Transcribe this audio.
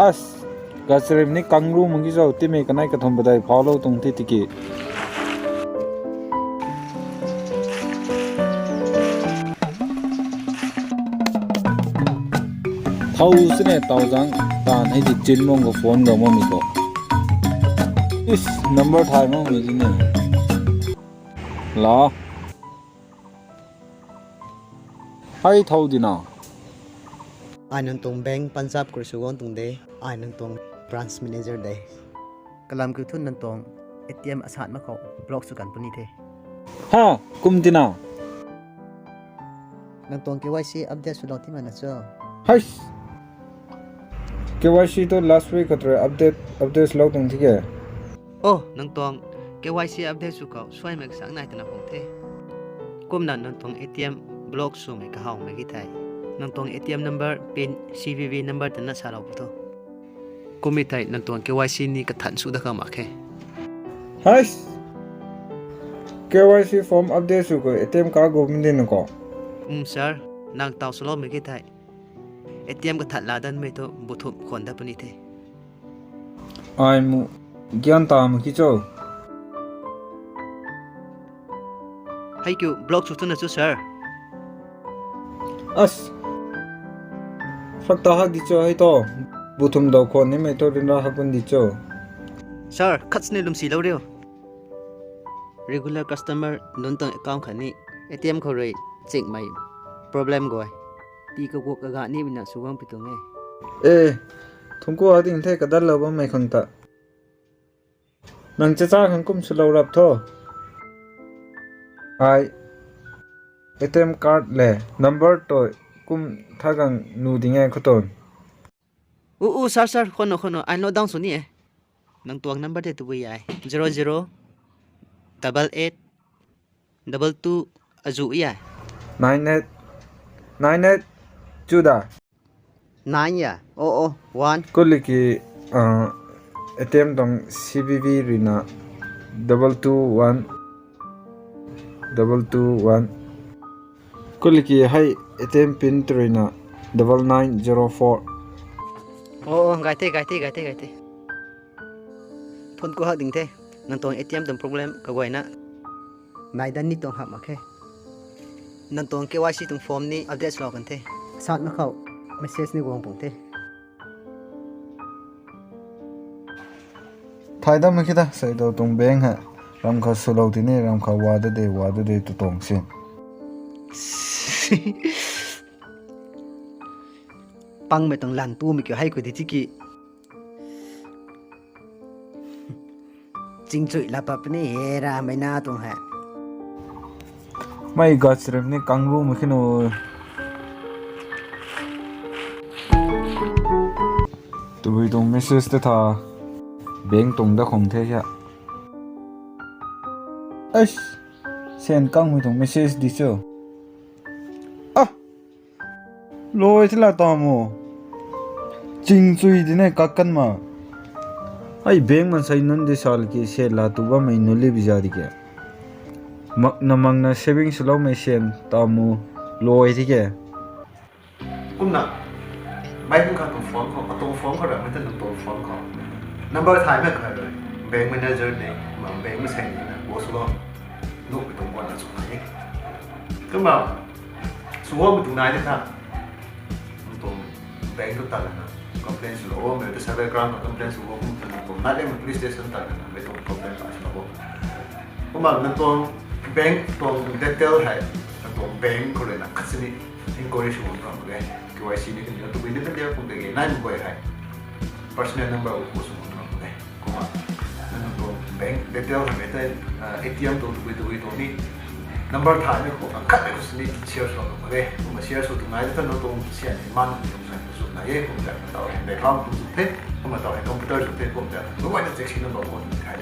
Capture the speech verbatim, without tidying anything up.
As, gacharim ni kangru mak ki cho, timei kanei kathumh padeih phaulou tuang the tiki. Thau sini tau zang, taanv hei di chin mong ka phone ga mami ko. Is, number thay mami di ni. La. Hei thau di na. Ai nang tuang bank Punjab khou sw guang tuang de. Ai nang tuang branch manager de. Kalam kiu thu nang tuang A T M asat mak khou block sw kan puni the. Ha, kum tina. Nang tuang K Y C update swlou ti mana cho? Hais. K Y C tu last week khat rui update, update swlou tuang tike. Oh, nang tuang K Y C update sw khou suaimei kasang nai twna phung the. Kumna nang tuang A T M block swmei kahawmei ki thei, nang tuang A T M number, pin, C V V number twna salou pu tho. Kummei thei nang tuang K Y C ni kathan sw da kha mak khe. Hais! K Y C form update sw khou A T M card gu pun di na ko? Um, sir, nang taw swloumei ki thei A T M kathan la danmei thu buthumh khwan dat puni the. Ai mu gyan ta mak ki cho. Hei kiu block sw tuna cho, sir. As. Rak ta hak di cho hei tho. Buthumh daw khwan nimei thu ryanra hak pun di cho. Sir, khat sini lwmsilou riu. Regular customer nunc tuang account khatni A T M khou rui chingmei problem guay. Tii kaguak kaga ni bina sw guang pi tuang e. E, thungku a ding the kadanlou bammei khang ta. Nang chacha khang kum swlou rap tho. Ai, A T M card le number tu kum tha gang nu ding e khou tun. U, u, sir, sir, khono, khono, ai note down sw ni e. Nang tuang number tei tabui ai. Zero zero double eight double two azu ai. Nine eight, nine eight, chu da. Nine ya? Oh, oh, one. Kuliki, uh, A T M tuang C V V ruina double two one, double two one. Kuliki hei A T M pin tu ruina double nine zero four. Oh, oh, gai the, gai the, gai the, gai the. Phone ku hak ding the. Nang tuang A T M tuang problem kaguayna nai dan ni tuang hak mak khe. Nang tuang K Y C tuang form ni update swlou kan the. Sat na khou message ni guang pung the. Thay dam ki ta, sei dou tuang bank ha. Ram kha swlou ti ni, ram kha wa da de, wa da de tu tuang sin. Pangmei tuang lan tumei kiu hei ku di tiki. Chingchui la pa puni he ra mei na tuang he. Mei gachrim ni kangru mak khin o. Tabui tuang message ta tha. Bank tuang da khong the hia. Eish, sen kangmei tuang message di cho. Ah! Loi thila ta mo. Chingchui di ne kakan ma. Ai bank mansei nunc di sal ki se la tu bammei nunc li biza di ke. Mak na mang na saving swloumei sen ta mo loi di ke. Kumna, mei kum kha tuang phone khou, atuang phone khou ra, mei ta nang tuang phone khou. Number thaymei kha rui, bank manager ni, ma bank mansei ni na, boss lo, nukmei tuang guan na chuk nai. Kumna, sw guangmei tuang nai ni tha. Nang tuang bank tu tat lana complain swlou o, mei ta cyber crime na complain swlou o, kum ta nang tuang nai le police station tat lana mei tuang complain pa swlou o. Kumna nang tuang bank tuang detail hei, nang tuang bank khou rui na khat sini inquiry sw guang tuang mak ge. K Y C ni kani na tabui ni ta dia kum ta ge nai mak guay hei. Personal number khou sw guang tuang mak ge. Kumna nang tuang bank detail hei mei ta, uh, A T M tuang tabui tabui tuang ni number thaymei khou khat mei khou sini share sw guang tuang mak ge. Kumna share sw tuang nai ta nang tuang sian ni man tuang sai sw nai e kum ta tau hei dei tham tuang sw the. Kumna tau hei computer sw the kum ta. Nang guay na check sini number khou tuang khai.